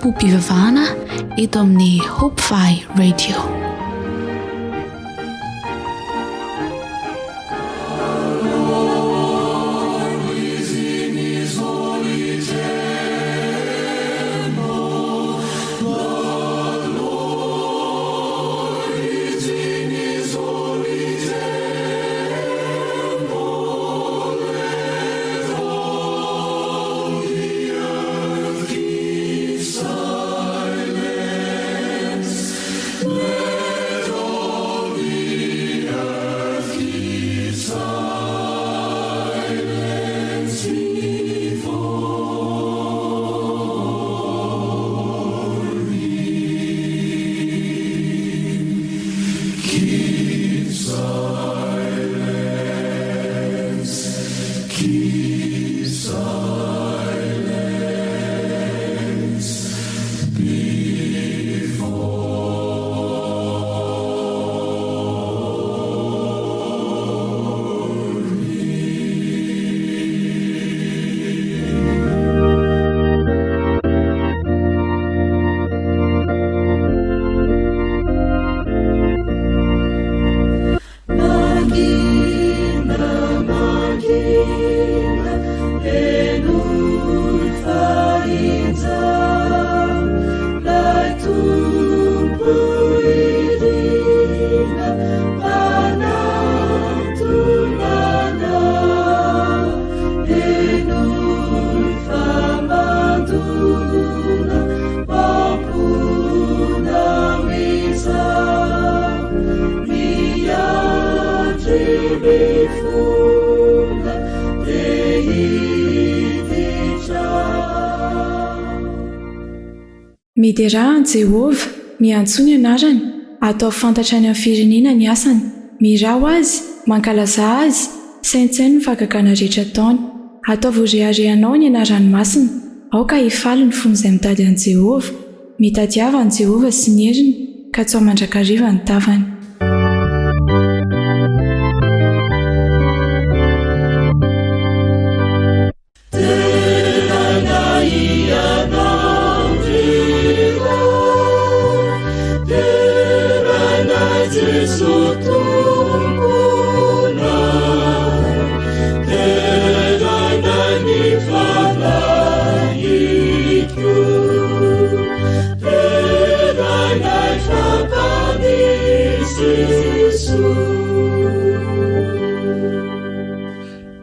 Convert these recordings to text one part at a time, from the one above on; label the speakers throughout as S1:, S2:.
S1: fanompoam-pivavahana eto amin'ny Hope Fi Radio.
S2: Miderà an'i Jehovah, miantsoa ny anarany, ataovy fantatra any amin'ny firenena ny asany. Mihirà ho azy, mankalazà azy, saintsaino ny fahagagana rehetra ataony. Ataovy ho reharehanao ny anarany masina. Aoka hifaly ny fon'izay mitady an'i Jehovah. Mitadiava an'i Jehovah sy ny heriny, katsaho mandrakariva ny tavany.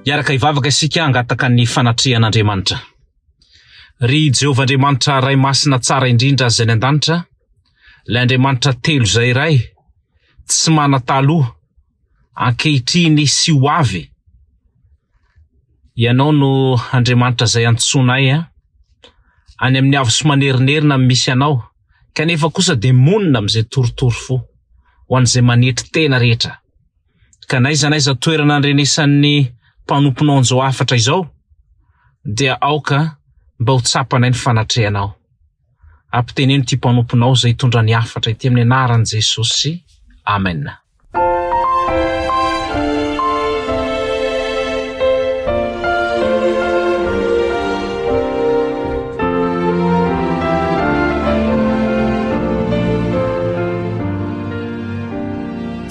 S3: Hiaraka hivavaka isika hangataka ny fanatrehan'Andriamanitra. Ry Jehovah Andriamanitra Ray Masina tsara indrindra izay any an-danitra, ilay Andriamanitra telo izay iray, tsy manan-taloha, ankehitriny sy ho avy. Ianao no Andriamanitra izay antsoinay any amin'ny avo sy manerinerina no misy anao, kanefa kosa dia monina amin'izay torotoro fo, ho an'izay manetry tena rehetra. Ka n'aiza n'aiza toerana andrenesan'ny mpanomponao an'izao hafatra izao, dia aoka mba ho tsapanay ny fanatrehanao. Ampiteneno ity mpanomponao izay hitondra ny hafatra ity amin'ny anaran'i Jesosy. Amen.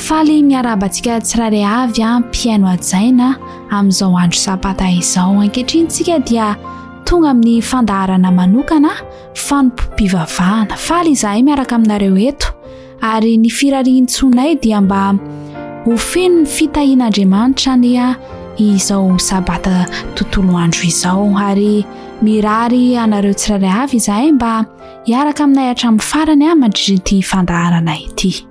S1: Faly miarahaba antsika tsirairay avy mpihaino hajaina amin'izao andro sabata izao. Ankehitriny tsika dia tonga amin'ny fandaharana manokana fanompoam-pivavahana. Faly izahay miaraka aminareo eto ary ny firarian-tsoanay dia mba ho feno ny fitahian'Andriamanitra anie izao sabata tontolo andro izao ary mirary anareo tsirairay avy izahay mba hiaraka aminay hatramin'ny farany mandritra ity fandaharana ity.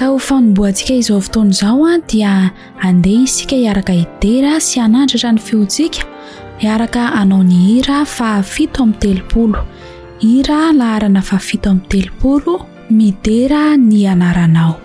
S1: Ka ho fanombohantsika izao fotoana izao dia Andeha isika hiaraka hidera sy hanandratra ny feontsika, hiaraka hanao ny hira faha-37. Hira laharana faha-37, Midera ny anaranao.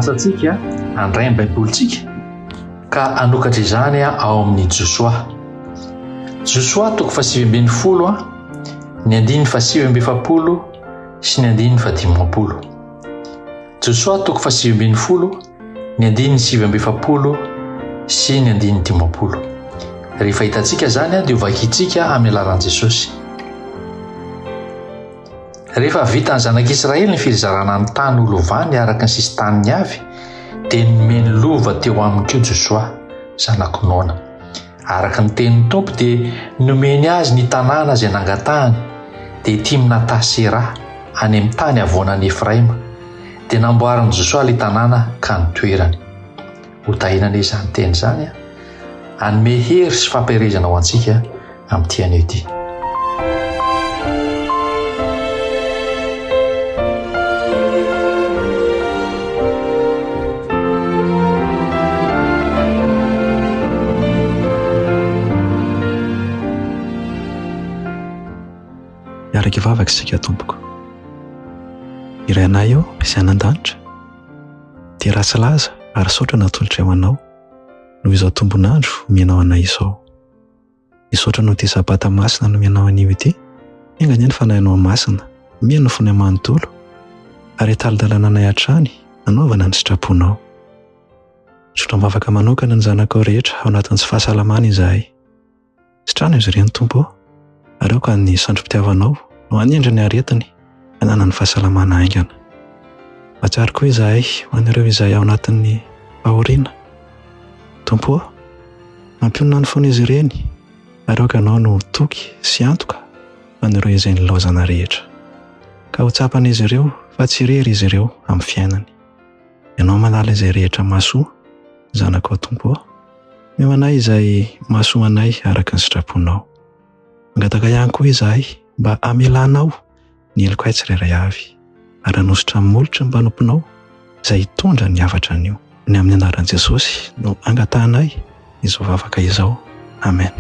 S4: Manasa antsika handray ny Baibolintsika ka hanokatra izany ao amin'ny Josoa. Josoa toko fahasivy ambin'ny folo, ny andininy fahasivy amby efapolo sy ny andininy fahadimampolo. Josoa toko fahasivy ambin'ny folo, ny andininy 49 sy ny andininy 50. Rehefa hitantsika izany dia hovakintsika amin'ny alalan'i Jesosy. Rehefa vitan'ny zanak'Israely ny filizarana ny tany ho lovany araka ny sisin-taniny avy, dia nomeny lova teo aminy koa Josoa, zanak'i Nona. Araka ny tenin'ny Tompo dia nomeny azy ny tanàna izay nangatahany, dia Timnata-sera, any amin'ny tany havoanan'i Efraima. Dia namboarin'i Josoa ilay tanàna ka nitoerany. Hotahiana anie izany teny izany, hanome hery sy fampaherezana ho antsika amin'ity anio ity.
S5: Hiaraka hivavaka isika tompoko. Iray anay eo izay any an-danitra dia ratsy laza ary saotra natolotray ho anao noho izao tombon'andro omenao anay izao. Misaotra noho ity Sabata masina nomenao anio ity. Enga anie ny Fanahinao Masina omeny ny fonay manontolo ary hitali-dalana anay hatrany hanaovana ny sitraponao. Misaotra am-bavaka manokana ny zanakao rehetra ao anatin'ny tsy fahasalamana izahay. Sitrano izy ireny Tompo ô, ary aoka ny sandrim-pitiavanao no hanindry ny aretiny hananany fahasalamana haingana. Mahatsiaro koa izahay ho an'ireo izay ao anatin'ny fahoriana. Tompo ô, mampionona ny fon'izy ireny ary aoka Ianao no ho toky sy antoka ho an'ireo izay nilaozana rehetra. Ka ho tsapan'izy ireo fa tsy irery izy ireo amin'ny fiainany. Ianao malala izay rehetra mahasoa, zanakao Tompo ô. Omeo anay izay mahasoa anay araka ny sitraponao. Mangataka ihany koa izahay mba hamelanao ny helokay tsirairay avy, ary hanosotra ny molotry ny mpanomponao izay hitondra ny hafatra anio. Ny amin'ny anaran'i Jesosy no angatahanay izao vavaka izao. Amen.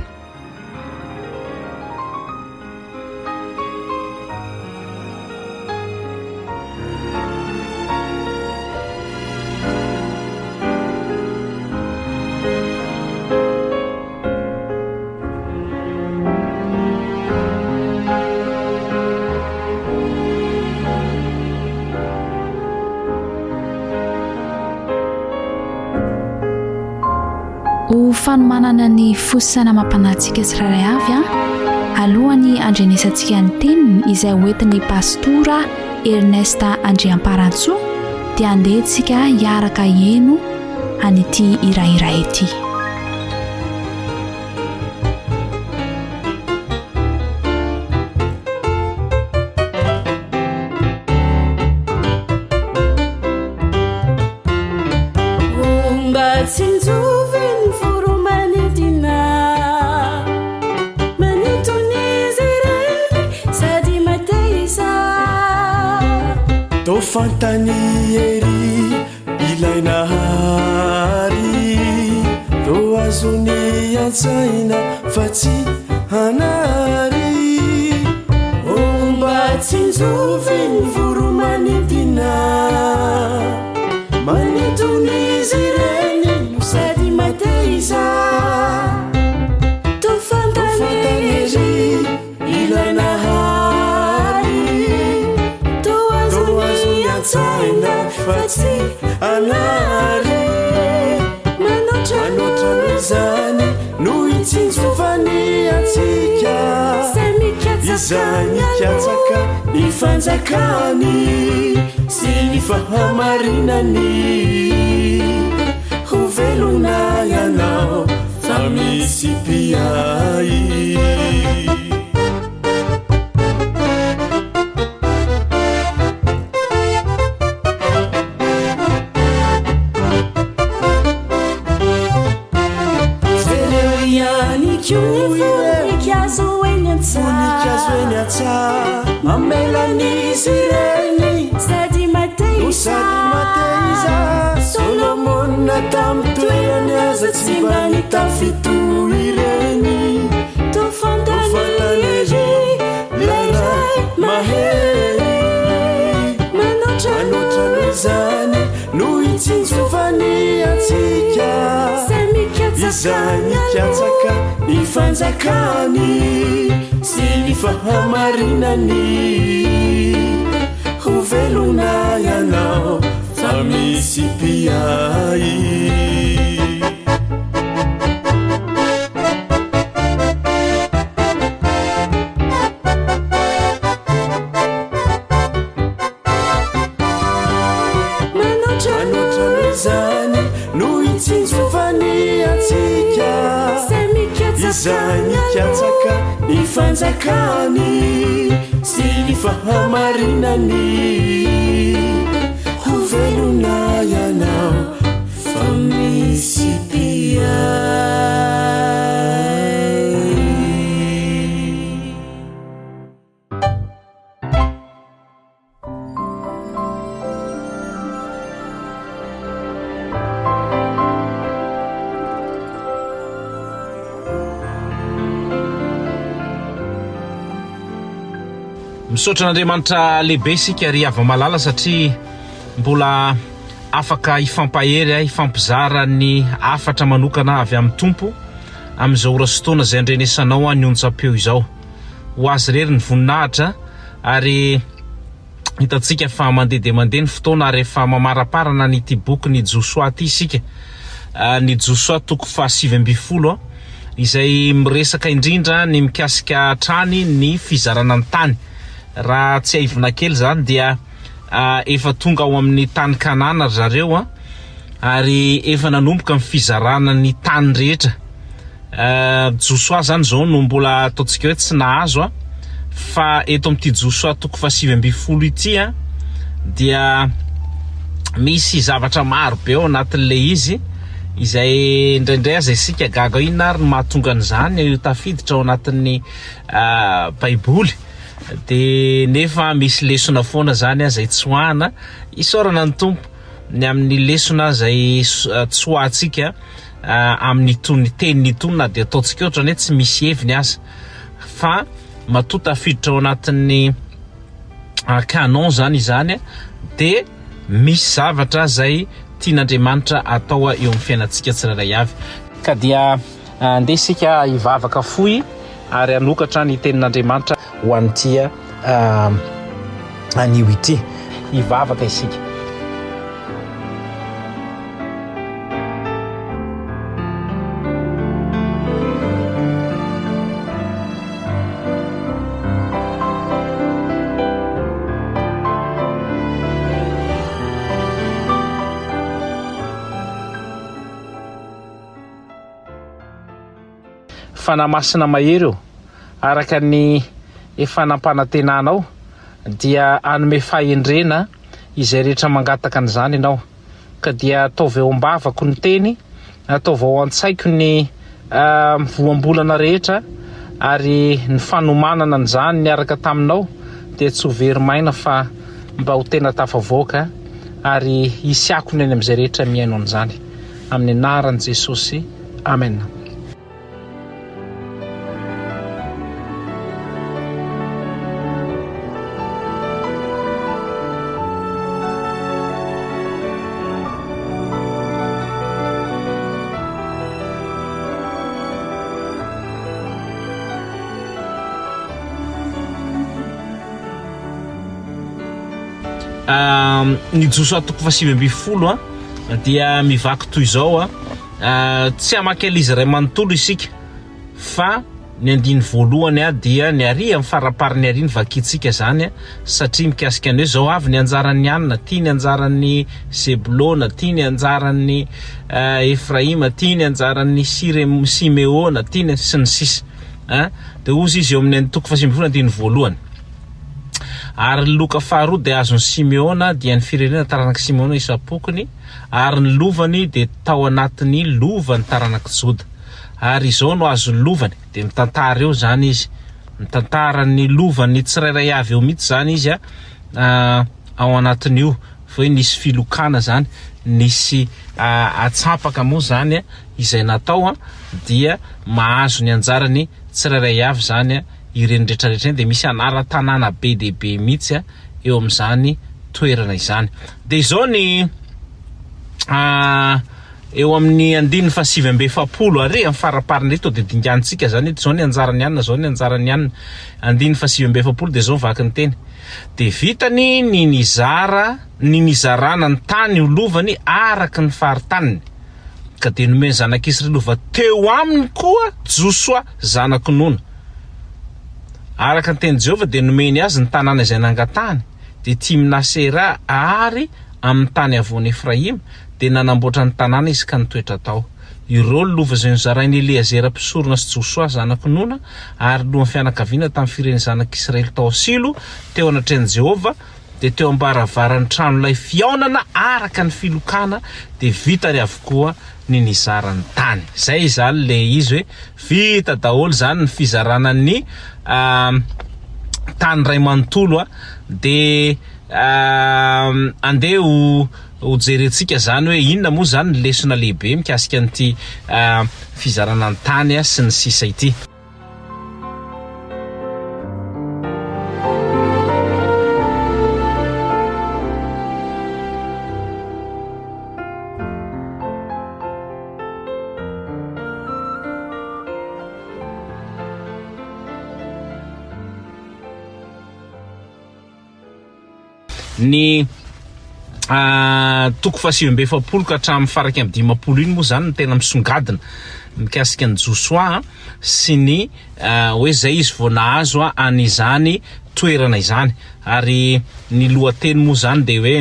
S1: Ho fanomanana ny fo sy saina amam-panahintsika tsirairay avy an, alohan'ny handrenesantsika ny teniny izay hoentin'ny Pastora Ernest Andriamparantsoa dia andeha tsika hiaraka heno an'ity hira iray ity.
S6: Mba tsinjovy ny voro-manidina Manintona izy ireny sady mateza
S7: Toa fantany ery Ilay Nahary Toa azony an-tsaina fa tsy hanary Oh mba tsinjovy ny voro-manidina Manintona izy ireny no sady mateza
S6: Toa fantany ery
S7: Ilay Nahary
S6: Toa azony an-tsaina
S7: fa tsy hanary
S6: Manoatra
S7: noho izany no hitsinjovany antsika
S6: Izay
S7: mikatsaka ny fanjakany sy ny fahamarinany Ho velona ianao Fa misy mpiahy.
S6: Jereo ihany koa ny voninkazo eny an-tsaha.
S7: Voninkazo eny an-tsaha, mamelan'izy ireny.
S6: Sady mateza.
S7: No sady mateza. Solomona tamin'ny toerany aza tsy mba nitafy toy ireny.
S6: Toa fantany ery
S7: ilay Ray mahery.
S6: Manoatra
S7: noho izany no. hitsinjovany antsika izay mikatsaka ny fanjakany sy ny fahamarinany. Ho velona ianao fa misy mpiahy. Manoatra noho izany no hitsinjovany antsika izay mikatsaka ny fanjakany sy ny fahamarinany. Ho velona ianao fa misy mpiahy.
S3: Misaotra an'Andriamanitra lehibe isika ry hava-malala satria mbola afaka hifampahery, hifampizara ny hafatra manokana avy amin'ny Tompo amin'izao ora sy fotoana izay andrenesanao ny onjam-peo izao. Ho azy irery ny voninahitra ary hitantsika fa mandeha dia mandeha ny fotoana ary efa mamaraparana an'ity bokin'i Josoa ity isika. Ah, ny Josoa toko faha-19 izay miresaka indrindra ny mikasika hatrany ny fizarana ny tany. Raha tsiahivina kely izany dia ah, efa tonga ao amin'ny tany Kanana ry zareo ah, ary efa nanomboka ny fizarana ny tany rehetra. Josoa zany zao no mbola ataontsika hoe tsy nahazo a, fa eto amin'ity Josoa toko faha-19 ity a, dia misy zavatra maro be ao anatin'ilay izy izay indraindray aza isika gaga inona ary no mahatonga an'izany io tafiditra ao anatin'ny baiboly dia nefa misy lesona foana zany a izay tsoahana isaorana ny Tompo ny amin'ny lesona izay tsoahantsika amin'itony teniny itony na dia ataontsika ohatrany hoe tsy misy heviny aza fa matoa tafiditra ao anatin'ny canon zany izany dia misy zavatra izay tian'Andriamanitra atao eo amin'ny fiainantsika tsirairay avy. Ka dia andeha isika hivavaka fohy ary hanokatra ny tenin'Andriamanitra ho an'ity anio ity. Hivavaka isika. Fanahy Masina mahery ô, araka ny efa nampanantenanao dia hanome fahendrena izay rehetra mangataka an'izany ianao. Ka dia ataovy ao am-bavako ny teny, ataovy ao an-tsaiko ny voambolana rehetra ary ny fanomanana an'izany niaraka taminao dia tsy ho very maina fa mba ho tena tafavoaka ary hisy akony any amin'izay rehetra mihaino an'izany. Amin'ny anaran'i Jesosy. Amen. Ny Josoa toko faha-19 dia mivaky toy izao a. Tsy hamaky an'izy iray manontolo isika fa ny andiny voalohany dia ny ary amin'ny faraparany ary ny vakintsika izany satria mikasika ny hoe zao avy ny anjaran'ny anina, ty ny anjaran'ny Zebolona, ty ny anjaran'ny Efraima, ty ny anjaran'ny Simeona, ty ny sy ny sisa. Dia hozy izy eo amin'ny toko faha-19 andiny voalohany. Ary ny loka faharoa dia azon'i Simeona dia ny firenena taranak'i Simeona isam-pokony. Ary ny lovany dia tao anatin'ny lovan'ny taranak'i Joda. Ary izao no azon'ny lovany, dia mitantara eo izany izy, mitantara ny lovan'ny tsirairay avy eo mihitsy izany izy ao anatin'io, fa hoe nisy filokana izany, nisy atsapaka moa izany izay natao, dia mahazo ny anjarany tsirairay avy izany ireny rehetrarehetra ireny, dia misy anaran-tanàna be dia be mihitsy eo amin'izany toerana izany. Dia izao ny. Eo amin'ny andininy fahasivy amby 40 ary amin'ny faraparany eto dia dinganintsika izany eto, izao ny anjaran'ny anona, izao ny anjaran'ny anona. Andininy fahasivy amby 40 dia izao vaky ny teny. Dia vitany ny nizara ny nizarana ny tany ho lovany araka ny faritaniny. Ka dia nomen'ny zanak'Israely lova teo aminy koa Josoa zanak'i Nona. Araka ny tenin'i Jehovah dia nomeny azy ny tanàna izay nangatahany, dia Timna-sera ary amin'ny tany havoan'i Efraima, dia nanamboatra ny tanàna izy ka nitoetra tao. Ireo ny lova izay nozarain'i Eleazera mpisorona sy Josoa zanak'i Nona ary lohan'ny fianakaviana tamin'ny firen'ny zanak'Israely tao Silo, teo anatrehan'i Jehovah, dia teo am-baravaran'ny tranolay fihaonana araka ny filokana, dia vitany avokoa ny nizara ny tany. Izay izany ilay izy hoe vita daholo izany ny fizarana ny tany iray manontolo. Dia Andeha ho ho jerentsika izany hoe inona moa izany ny lesona lehibe mikasika an'ity fizarana ny tany sy ny sisa ity. Ny toko faha 49 ka hatramin'ny faha 51 iny moa izany no tena misongadina mikasika an'i Josoa sy ny hoe izay izy vao nahazo an'izany toerana izany. Ary ny lohateny moa izany dia hoe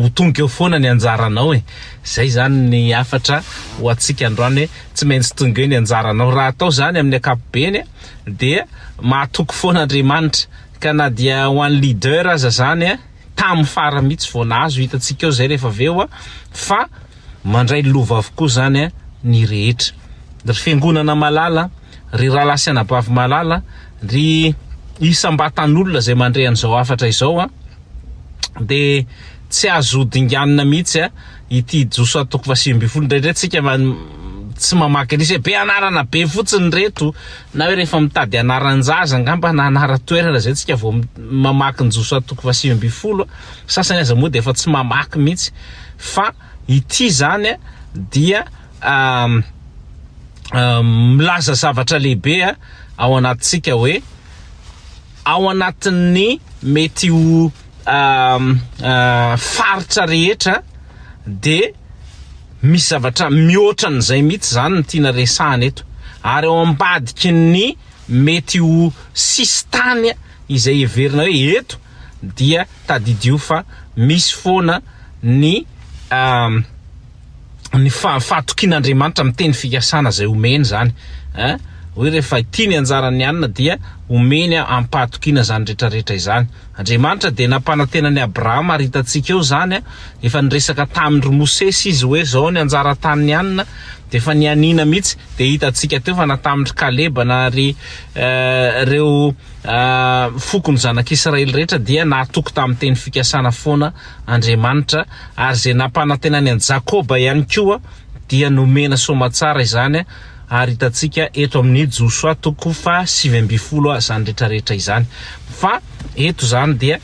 S3: ho tonga eo foana ny anjaranao e. Izay izany ny hafatra ho antsika androany hoe tsy maintsy tonga eo ny anjaranao. Raha atao izany amin'ny ankapobeny dia mahatoky foana Andriamanitra Ka na dia ho an'ny leader aza zany a, tamin'ny fara mihitsy vao nahazo, hitantsika eo zay rehefa avy eo a, fa mandray lova avokoa zany a ny rehetra. Ry fiangonana malala, ry rahalahy sy anabavy malala, ry isam-batan'olona izay mandre an'izao hafatra izao a, dia tsy azo dinganina mihitsy a ity Josoa toko faha 19. Indraindray tsika tsy mamaky an'io, be anarana be fotsiny reto, Na hoe rehefa mitady anaran-jaza angamba na anaran-toerana izay tsika vao mamaky ny Josoa toko faha 19, sasany aza moa dia efa tsy mamaky mihitsy. Fa ity izany dia milaza zavatra lehibe ao anatintsika hoe ao anatin'ny mety ho faritra rehetra dia Misy zavatra mihoatra an'izay mihitsy izany no tiana resahana eto. Ary ao ambadiky ny mety ho sisintany izay heverina hoe eto dia tadidio fa misy foana ny ny fahatokian'Andriamanitra amin'ny teny fikasana izay omeny izany. Eh? Hoe rehefa ity ny anjaran'ny anona dia omeny am-pahatokiana izany rehetrarehetra izany. Andriamanitra dia nampanantena an'i Abrahama ary hitantsika eo izany, efa niresaka tamin-dry Mosesy izy hoe izao ny anjara tanin'i Anna, dia efa nianiana mihitsy, dia hitantsika teo fa na tamin-dry Kaleba na ry ireo fokon'ny zanak'Israely rehetra dia nahatoky tamin'ny teny fikasana foana Andriamanitra, ary izay nampanantenany an'i Jakoba ihany koa dia nomena soamatsara izany ary hitantsika eto amin'ny Josoa toko faha 19 izany rehetra rehetra izany. Fa eto izany dia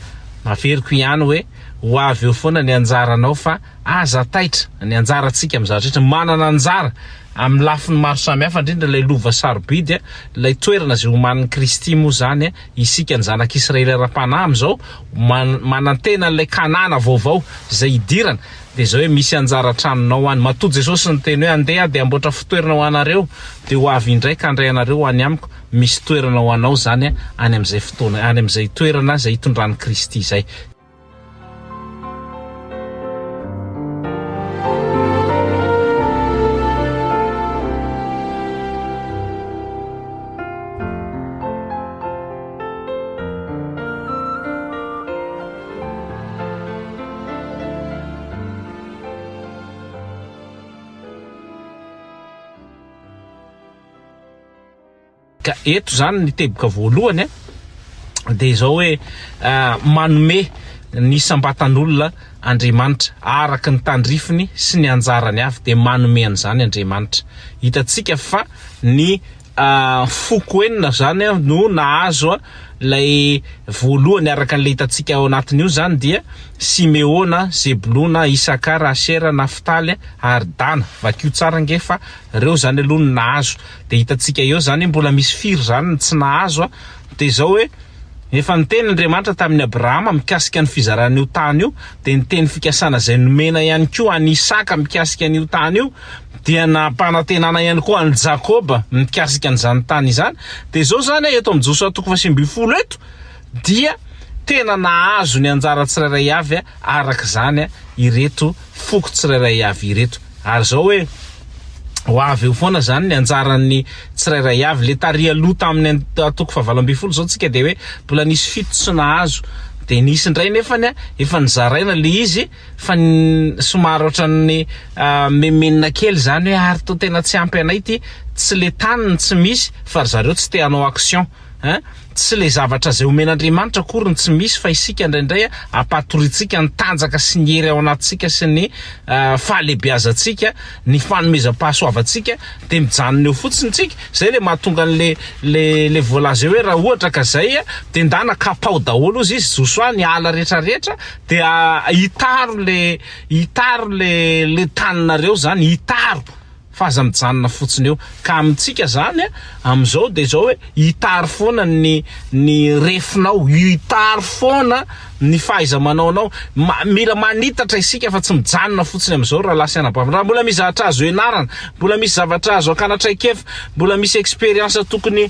S3: averiko ihany hoe ho avy eo foana ny anjaranao fa aza taitra, ny anjarantsika amin'ny zavatra rehetra, manana anjara amin'ny lafiny maro samihafa indrindra ilay lova sarobidy, ilay toerana izay omanin'i Kristy moa izany isika ny zanak'Israely ara-panahy amin'izao manantena an'ilay Kanana vaovao izay hidirana. Dia izao hoe misy anjara tranonao any. Matoa Jesosy niteny hoe andeha aho dia hamboatra fitoerana ho anareo, dia ho avy indray ka handray anareo ho any amiko, misy toerana ho anao izany any amin'izay fotoana, any amin'izay toerana izay hitondran'i Kristy izay. Ka eto izany ny teboka voalohany dia izao hoe manome ny isam-batan'olona Andriamanitra araka ny tandrifiny sy ny anjarany avy dia manome an'izany Andriamanitra. Hitantsika fa ny. Foko enina izany no nahazo ilay voalohany araka an'ilay hitantsika ao anatin'io izany dia Simeona, Zebolona, Isakara, Asera, Naftaly ary Dana. Vakio tsara ange fa ireo izany aloha no nahazo. Dia hitantsika eo izany hoe mbola misy firy izany ny tsy nahazo. Dia izao hoe efa niteny Andriamanitra tamin'i Abrahama mikasika ny fizarana io tany io, dia ny teny fikasana izay nomena ihany koa an'i Isaka mikasika an'io tany io, dia nampanantenana ihany koa an'i Jakoba mikasika an'izany tany izany. Dia izao izany eto amin'ny Josoa toko faha-19 eto dia tena nahazo ny anjara tsirairay avy araka izany ireto foko tsirairay avy ireto. Ary izao hoe ho avy eo foana izany ny anjaran'ny tsirairay avy. Le tary aloha tamin'ny toko faha-18 izao tsika dia hoe mbola nisy fito tsy nahazo. Dia nisy indray nefany efa nozaraina le izy fa somary ohatran'ny memenina kely izany hoe ary toa tena tsy ampy anay ity, tsy le tany no tsy misy fa ry zareo tsy te hanao action hein, tsy le zavatra izay omen'Andriamanitra akory no tsy misy fa isika indraindray ampatorintsika ny tanjaka sy ny hery ao anatintsika sy ny fahalehibeazantsika, ny fanomezam-pahasoavantsika dia mijanona eo fotsiny tsika, zay le mahatonga an'le le le voalaza eo hoe raha ohatra ka zay dia ndana kapao daholo ozy izy Josoa ny ala retraretra Dia hitaro le hitaro le le taninareo zany, hitaro fa aza mijanona fotsiny eo. Ka amintsika zany amin'izao dia izao hoe hitaro foana ny ny refinao, hitaro foana ny fahaiza-manaonao. Mila manitatra isika fa tsy mijanona fotsiny amin'izao rahalahy sy anabavy. Raha mbola misy zavatra azo ianarana, mbola misy zavatra azo akana traikefa, mbola misy expérience tokony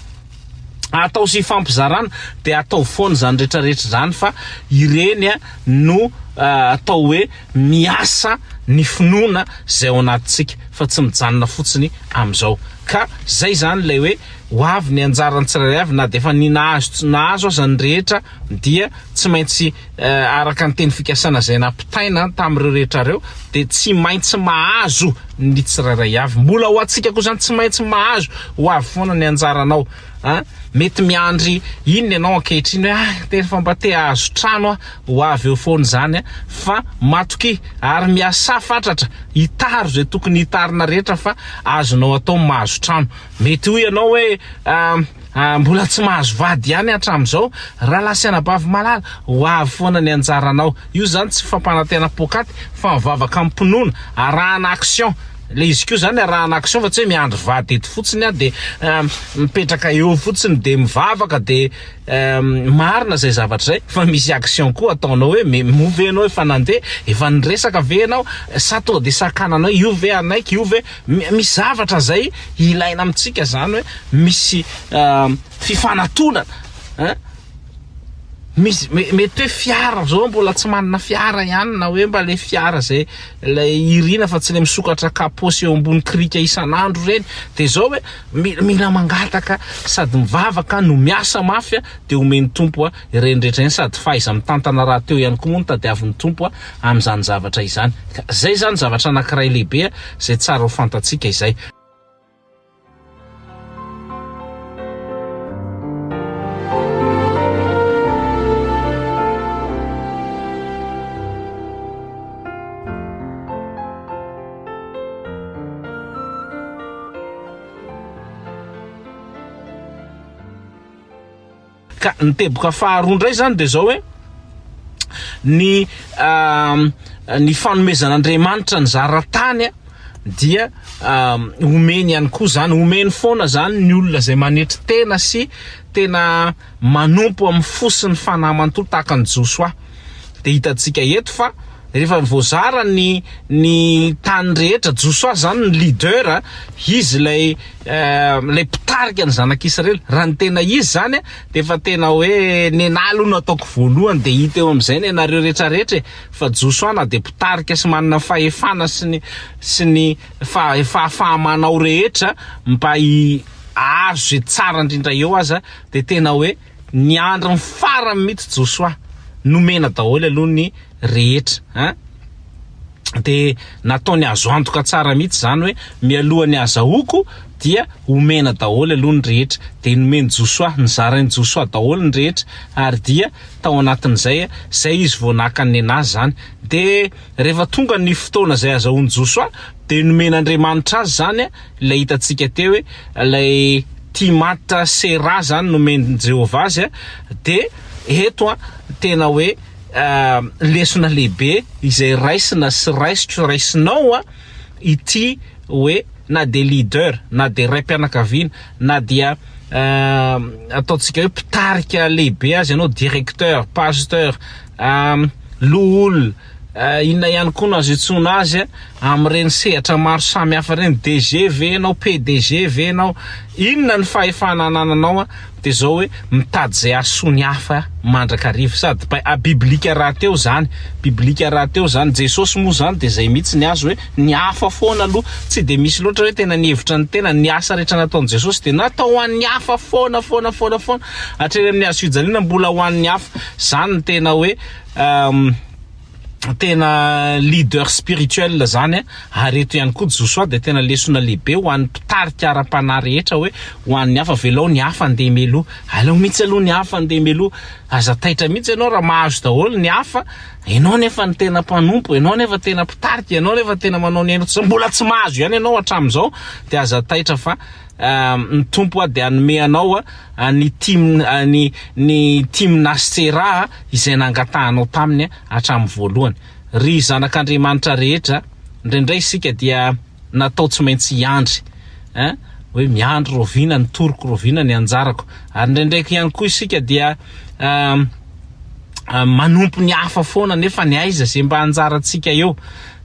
S3: atao sy ifampizarana dia atao foana izany rehetra rehetra izany fa ireny no atao hoe miasa ny finoana izay ao anatintsika fa tsy mijanona fotsiny amin'izao ka zay izany ilay hoe ho avy ny anjaran'ny tsirairay avy na dia efa ny nahazo tsy nahazo aza ny rehetra dia tsy maintsy araka ny teny fikasana izay nampitaina tamin'ireo rehetra ireo dia tsy maintsy mahazo ny tsirairay avy. Mbola ho antsika koa izany tsy maintsy mahazo, ho avy foana ny anjaranao. A, mety miandry inona ianao ankehitriny hoe ah, tena efa mba te hahazo trano aho, ho avy eo foana izany fa matokia ary miasà fatratra, hitaro izay tokony hitarina rehetra fa azonao atao ny mahazo trano. Mety hoy ianao hoe mbola tsy mahazo vady ihany hatramin'izao, rahalahy sy anabavy malala, ho avy foana ny anjaranao. Io izany tsy fampanantena poakaty fa mivavaka amim-pinoana, arahana action. Ilay izy koa izany arahana action fa tsy hoe miandry vady eto fotsiny aho dia mipetraka eo fotsiny dia mivavaka dia marina izay zavatra izay fa misy action koa ataonao hoe moa ve ianao efa nandeha, efa niresaka ve ianao sa tonga dia sakananao io ve hanaiky, io ve Misy zavatra zay ilaina amintsika zany hoe misy fifanatonana hein, misy mety hoe fiara zao mbola tsy manana fiara ihany na hoe mba le fiara zay lay irina fa tsy le misokatra capot sy eo ambony krika isan'andro reny de zao hoe mila mangataka sady mivavaka no miasa mafy de omen'ny Tompo ireny rehetra ireny sady fahaiza-mitantana rahateo ihany koa moa no tadiavin'ny Tompo amin'izany zavatra izany. Ka izay izany zavatra anankiray lehibe izay tsara ho fantatsika izay. Ka ny teboka faharoa indray izany dia izao hoe ny ny fanomezan'Andriamanitra ny zaratany dia omeny ihany koa izany, omeny foana izany ny olona izay manetry tena sy tena manompo amin'ny fo sy ny fanahy manontolo tahaka an'i Josoa. Dia hitantsika eto fa rehefa voazara ny ny tany rehetra, Josoa izany ny leader, izy ilay ilay mpitarika ny zanak'Israely. Raha ny tena izy izany dia efa tena hoe nenà aloha no ataoko voalohany dia hita eo amin'izay ny anareo rehetra rehetra e. Fa Josoa na dia mpitarika sy manana fahefana sy ny sy ny fahafaha-manao rehetra mba hahazo izay tsara indrindra eo aza dia tena hoe Niandry ny farany mihitsy Josoa. Nomena daholo aloha ny rehetra an. Dia nataony azo antoka tsara mihitsy izany hoe mialohan'ny hazahoako dia omena daholo aloha ny rehetra. Dia nomen'i Josoa, nozarain'i Josoa daholo ny rehetra ary dia tao anatin'izay, izay izy vao naka ny nenazy izany. Dia rehefa tonga ny fotoana izay hazahoan'i Josoa dia nomen'Andriamanitra azy izany ilay hitantsika teo hoe ilay. Timata Sera zany nomen'i Jehovah azy dia eto a tena hoe lesona lehibe izay raisina sy raisiko raisinao a ity hoe na dia leader na dia raim-pianakaviana na dia ataontsika hoe mpitarika lehibe aza ianao directeur, pasteur, loholona, inona ihany koa no azo iantsoana azy amin'ireny sehatra maro samy hafa ireny, DG ve ianao, PDG ve ianao, inona ny fahefana anananao dia izao hoe mitady izay hahasoa ny hafa mandrakariva sady biblika rahateo izany, biblika rahateo izany, Jesosy moa izany dia izay mihitsy ny azy hoe ny hafa foana aloha, tsy dia misy loatra hoe tena nihevitra ny tena, ny asa rehetra nataon'i Jesosy dia natao ho an'ny hafa foana foana foana foana, hatreny amin'ny hazo fijaliana mbola ho an'ny hafa, izany no tena hoe tena leader spirituel zany ary eto ihany koa Josoa dia tena lesona lehibe ho an'ny mpitarika ara-panahy rehetra hoe ho an'ny hafa avelao ny hafa andeha mialoha aleo mihitsy aloha ny hafa andeha mialoha aza taitra mihitsy ianao raha mahazo daholo ny hafa ianao nefa ny tena mpanompo ianao nefa tena mpitarika ianao nefa tena manao ny hainao mbola tsy mahazo ihany ianao hatramin'izao dia aza taitra fa ny Tompo dia hanome anao ny tim ny ny Timnastsera izay nangatahanao taminy hatramin'ny voalohany. Ry zanak'Andriamanitra rehetra, indraindray isika dia natao tsy maintsy hiandry, eh, hoe miandry rahoviana ny toroko, rahoviana ny anjarako. Ary indraindray ihany koa isika dia manompo ny hafa foana nefa ny aiza izay mba anjarantsika eo.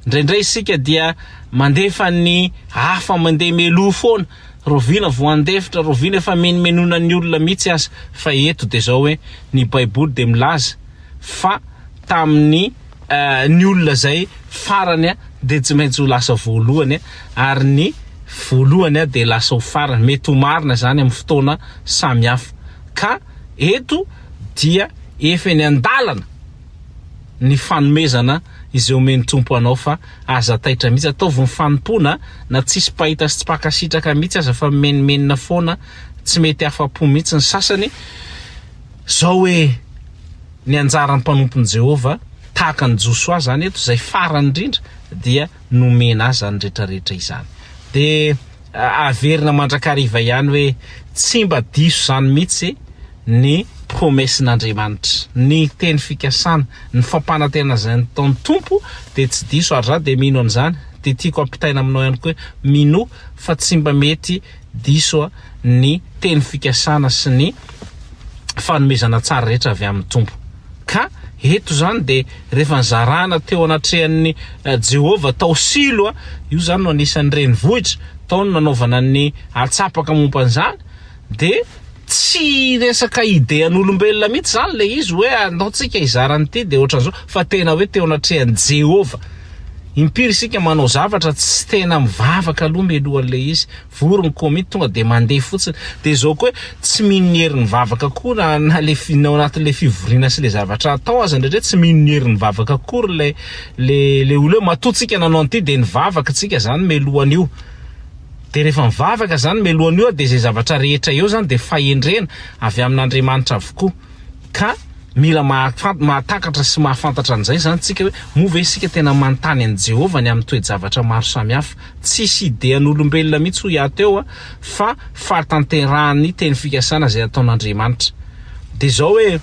S3: Indraindray isika dia mandefa ny hafa mandeha meloa foana, rahoviana vao handefitra, rahoviana efa menomenonan'ny olona mihitsy aza. Fa eto dia izao hoe ny baiboly dia milaza fa tamin'ny ny olona izay farany dia tsy maintsy ho lasa voalohany ary ny voalohany dia lasa ho farany. Mety ho marina izany amin'ny fotoana samihafa. Ka eto dia efa eny an-dalana. ny fanomezana izay omen'ny Tompo anao fa aza taitra mihitsy, ataovy ny fanompoana na tsisy mpahita sy tsy mpankasitraka mihitsy aza fa mimenomenona foana, tsy mety afa-po mihitsy ny sasany, zao hoe ny anjaran'ny mpanompon'i Jehovah tahaka an'i Josoa zany eto izay farany indrindra dia nomena azy izany rehetra rehetra izany dia Averina mandrakariva ihany hoe tsy mba diso izany mihitsy ny promesse-n'Andriamanitra. Ny teny fikasana, ny fampanantenana izay nataon'ny Tompo dia tsy diso ary za dia mino an'izany. Dia tiako ampitaina aminao ihany koa hoe minoa fa tsy mba mety diso ny teny fikasana sy ny fanomezana tsara rehetra avy amin'ny Tompo. Ka eto izany dia rehefa nizarana teo anatrehan'i Jehovah tao Silo, io izany no anisan'ny renivohitra, tao no nanaovana ny antsapaka momba an'izany, dia tsy resaka idée an'olombelona mihitsy izany ilay izy hoe andao tsika hizara an'ity dia ohatran'izao, fa tena hoe teo anatrehan'i Jehovah. Impiry isika manao zavatra tsy tena mivavaka aloha mialohan'ilay izy. Vory ny komity tonga dia mandeha fotsiny. Dia izao koa hoe tsy mino ny herin'ny vavaka koa na na le na ao anatin'ilay fivoriana sy ilay zavatra atao aza indraindray tsy mino ny herin'ny vavaka akory ilay le le olona hoe matoa tsika nanao an'ity dia nivavaka tsika zany mialohan'io. Dia rehefa mivavaka zany mialohan'io dia izay zavatra rehetra eo zany dia fahendrena avy amin'Andriamanitra avokoa. Ka mila mahatakatra sy mahafantatra an'izay izany isika hoe moa ve isika tena manontany an'i Jehovah ny amin'ny toe-javatra maro samihafa. Tsisy idean'olombelona mihitsy hoy aho teo fa fahatanterahan'ny teny fikasana izay ataon'Andriamanitra. Dia izao hoe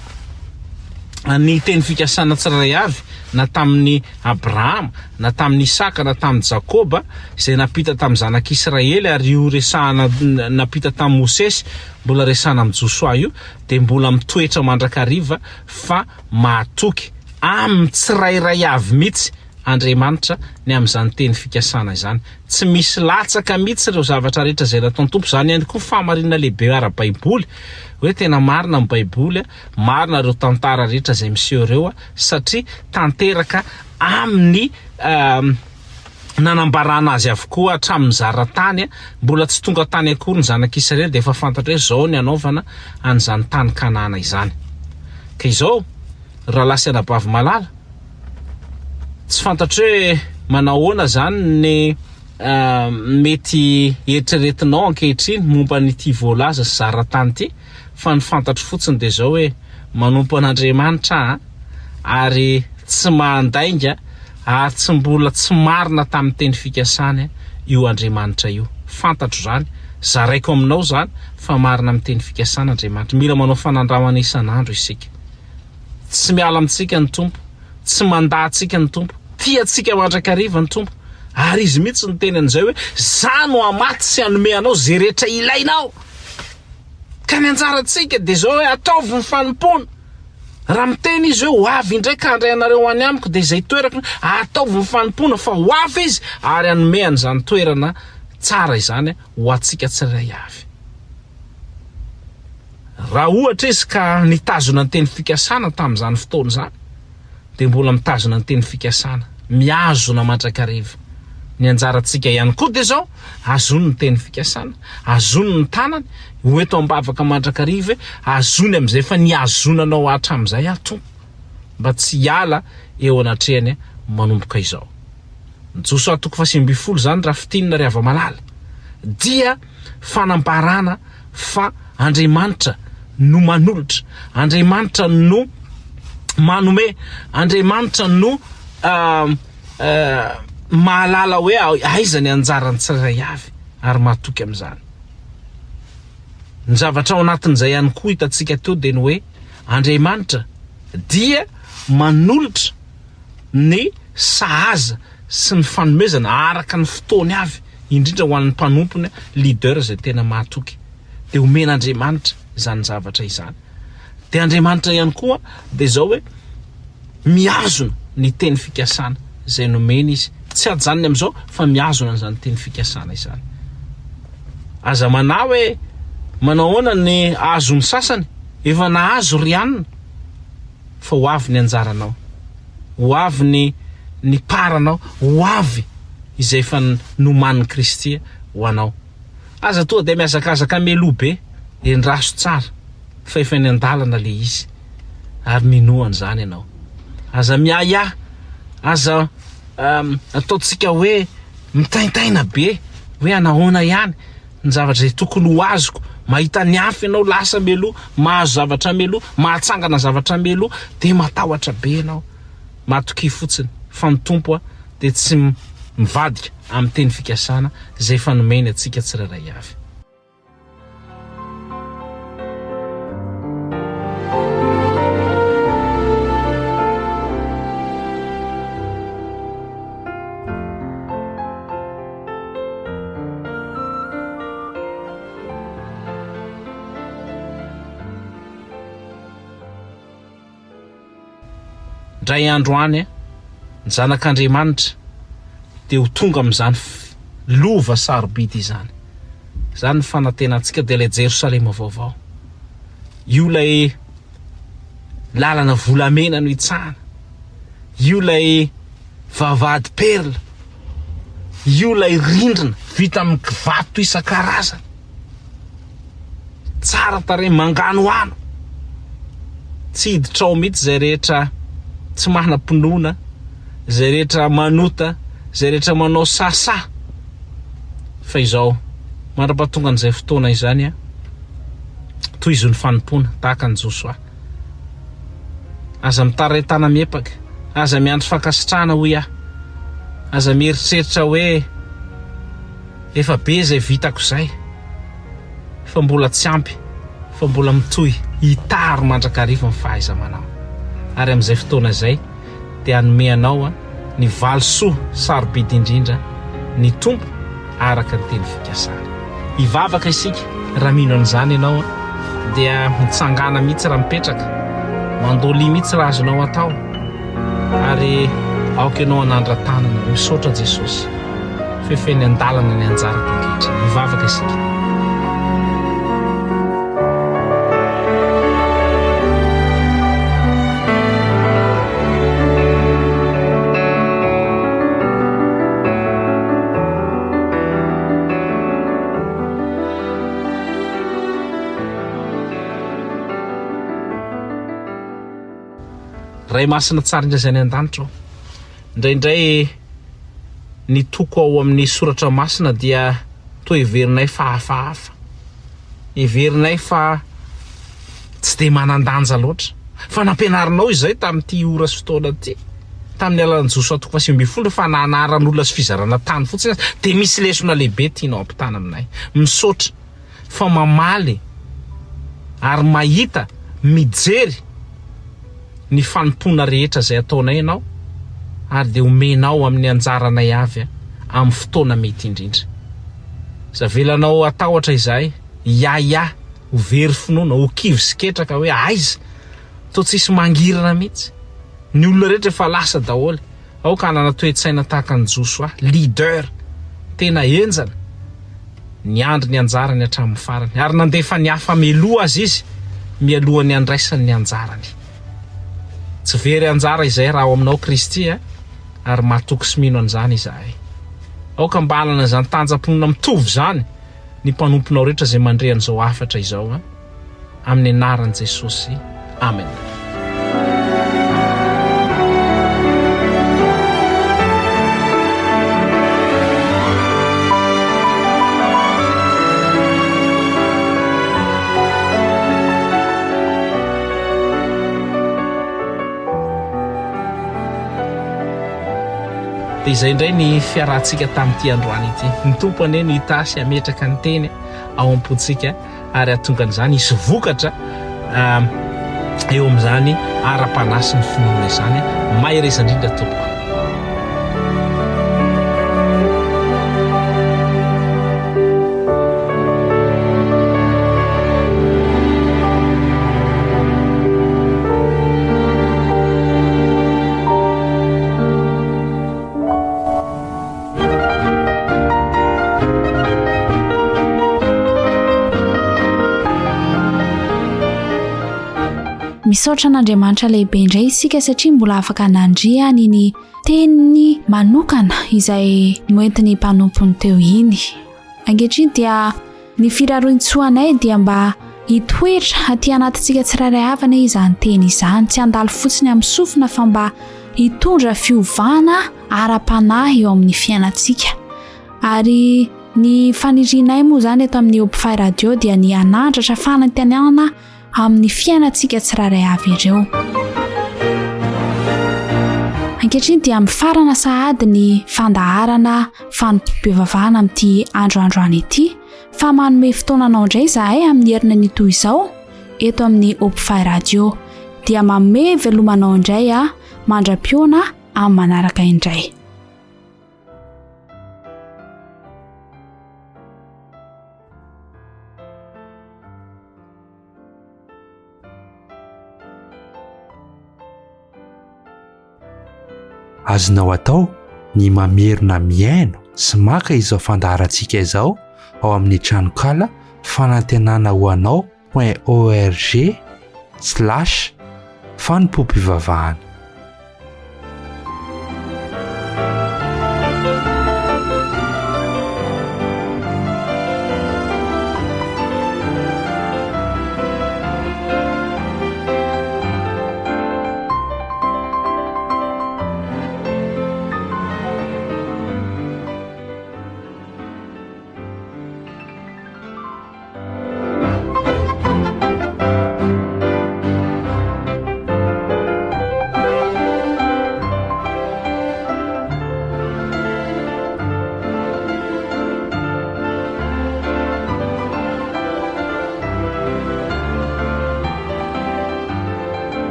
S3: ny teny fikasana tsirairay avy na tamin'i Abrahama, na tamin'i Isaka, na tamin'i Jakoba, izay nampita tamin'ny zanak'Israely ary io resahana nampita tamin'i Mosesy, mbola resahana amin'i Josoa io, dia mbola mitoetra mandrakariva fa mahatoky amin'ny tsirairay avy mihitsy Andriamanitra ny amin'izany teny fikasana izany. Tsy misy latsaka mihitsy ireo zavatra rehetra izay nataon'ny Tompo. Izany ihany koa fahamarinana lehibe ara-baiboly hoe tena marina ny baiboly, marina ireo tantara rehetra izay miseho ireo satria tanteraka amin'ny nanambarana azy avokoa hatramin'ny zara-tany, mbola tsy tonga tany akory ny zanak'Israely dia efa fantatra hoe izao ny hanaovana an'izany tany Kanana izany. Ka izao, ry rahalahy sy anabavy malala, tsy fantatro hoe manao ahoana izany ny mety eritreretinao ankehitriny momba an'ity voalaza sy zara-tany ity, fa ny fantatro fotsiny dia izao hoe manompo an'Andriamanitra aho, ary tsy mandainga ary tsy mbola tsy marina tamin'ny teny fikasany io Andriamanitra io. Fantatro izany. Zaraiko aminao izany fa marina amin'ny teny fikasana Andriamanitra. Mila manao fanandramana isan'andro isika. Tsy miala amintsika ny Tompo, tsy mandà antsika ny Tompo, tia antsika mandrakariva ny Tompo. Ary Izy mihitsy niteny an'izay hoe, Za no hamatsy sy hanome anao izay rehetra ilainao. Ka ny anjarantsika dia izao hoe ataovy ny fanompoana. Raha miteny Izy hoe ho avy indray ka handray anareo ho any amiko dia izay toerako, ataovy ny fanompoana fa ho avy Izy ary hanome an'izany toerana tsara izany ho antsika tsirairay avy. Raha ohatra izy ka nitazona ny teny fikasana tamin'izany fotoana izany, dia mbola mitazona ny teny fikasana, mihazona mandrakariva. Ny anjarantsika ihany koa dia izao, azony ny teny fikasana, azony ny tanany, ho eto am-bavaka mandrakariva hoe, azony amin'izay efa nihazonanao hatramin'izay aho Tompo, mba tsy hiala eo anatrehany manomboka izao. Ny Josoa toko faha-19 izany raha fintinina ry hava-malala, dia fanambarana fa Andriamanitra no manolotra, Andriamanitra no manome, Andriamanitra no mahalala hoe aiza ny anjaran'ny tsirairay avy ary mahatoky amin'izany. Ny zavatra ao anatin'izay ihany koa hitantsika teo dia ny hoe Andriamanitra dia manolotra ny sahaza sy ny fanomezana araka ny fotoany avy, indrindra ho an'ny mpanompony, leader izay tena mahatoky. Dia omen'Andriamanitra izany zavatra izany. Dia Andriamanitra ihany koa dia izao hoe mihazona ny teny fikasana izay nomeny izy. Tsy ajanony amin'izao fa mihazona an'izany teny fikasana izany. Aza manahy hoe manao ahoana ny azon'ny sasany, efa nahazo ry anona fa ho avy ny anjaranao. Ho avy ny ny paranao, ho avy izay efa nomanin'i Kristy ho anao. Aza tonga dia mihazakazaka mialoha be, endraso tsara fa efa eny an-dalana le izy ary minoa an'izany ianao. Aza miahiahy, aza ataontsika hoe mitaintaina be hoe anahoana ihany ny zavatra izay tokony ho azoko. Mahita ny hafa ianao lasa mialoha, mahazo zavatra mialoha, mahatsangana zavatra mialoha, dia matahotra be ianao. Matokia fotsiny fa ny Tompo dia tsy mivadika amin'ny teny fikasana izay efa nomeny antsika tsirairay avy. Indray andro any, ny Zanak'Andriamanitra dia ho tonga amin'izany lova sarobidy izany. Izany ny fanantenantsika dia ilay Jerosalema vaovao. Io ilay lalana volamena no itsahana. Io ilay vavahady perla. Io ilay rindrina vita amin'ny kivato isan-karazany. Tsara tarehy, manganohano. Tsy hiditra ao mihitsy izay rehetra tsy manam-pinoana, izay rehetra manota, izay rehetra manao sahasaha. Fa izao, mandra-pahatongan'izay fotoana izany, tohizo ny fanompoana tahaka an'i Josoa. Aza mitaray tana-miepaka, aza miandry fankasitrahana hoy aho. Aza mieritreritra hoe efa be izay vitako izay fa mbola tsy ampy fa mbola mitohy hitaro mandrakariva ny fahaiza-manao. Ary amin'izay fotoana izay dia hanome anao ny valisoa sarobidy indrindra ny Tompo araka ny teny fikasany. Hivavaka isika, raha mino an'izany ianao dia mitsangàna mihitsy raha mipetraka, mandolia mihitsy raha azonao atao ary aoka ianao hanandra-tanana, misaotra Jesosy fefeny an-dalana ny anjarako ankehitriny. Hivavaka isika. Ray masina tsara indrindra izay any an-danitra ô. Indraindray ny toko ao amin'ny soratra masina dia toa heverinay fa hafahafa. Heverinay fa tsy dia manan-danja loatra. Fa nampianarinao izay tamin'ity ora sy fotoana ity. tamin'ny alalan'i Josoa toko faha 19 fa na anaran'olona sy fizarana tany fotsiny aza dia misy lesona lehibe tianao ampitana aminay. Misaotra fa mamaly ary mahita, mijery ny fanompoana rehetra izay ataonay ianao ary dia omenao amin'ny anjaranay avy amin'ny fotoana mety indrindra. Tsy avelanao hatahotra izahay, hiahiahy, ho very finoana, ho kivy sy ketraka hoe aiza? Toa tsisy mangirana mihitsy. Ny olona rehetra efa lasa daholo. Aoka hanana toe-tsaina tahaka an'i Josoa, leader tena henjana, niandry ny anjarany hatramin'ny farany, ary nandefa ny hafa mialoha aza izy mialohan'ny handraisany ny anjarany. Tsy very anjara izay raha ao aminao Kristy a, ary matoky sy mino an'izany izahay. Aoka mba hanana izany tanjam-pinoana mitovy izany ny mpanomponao rehetra izay mandre an'izao hafatra izao a. Amin'ny anaran'i Jesosy. Amen. Dia izay indray ny fiarahantsika tamin'ity androany ity. Ny Tompo anie no hitahy sy hametraka ny teny ao am-pontsika. ary hahatonga an'izany hisy vokatra eo amin'izany ara-panahy sy ny finoana izany. Mahereza indrindra tompoko.
S1: Misaotra an'Andriamanitra lehibe indray isika satria mbola afaka nandre an'iny teniny manokana izay noentin'ny mpanompony teo iny. Ankehitriny dia ny firarointsoanay dia mba hitoetra aty anatintsika tsirairay avy anie izany teny izany, tsy handalo fotsiny amin'ny sofina fa mba hitondra fiovana ara-panahy eo amin'ny fiainantsika. Ary ny fanirianay moa izany eto amin'ny Hopify Radio dia ny hanandratra fanantenana amin'ny fiainantsika tsirairay avy ireo. Ankehitriny dia mifarana sahady ny fandaharana fanompoam-pivavahana amin'ity andro androany ity fa manome fotoana anao indray izahay amin'ny herinany toy izao eto amin'ny Hopify Radio. Dia manome veloma anao indray aho mandra-pihaona amin'ny manaraka indray.
S4: Azonao atao ny mamerina mihaino sy maka izao fandaharantsika izao ao amin'ny tranonkala fanantenana ho anao point org slash fanompoam-pivavahana.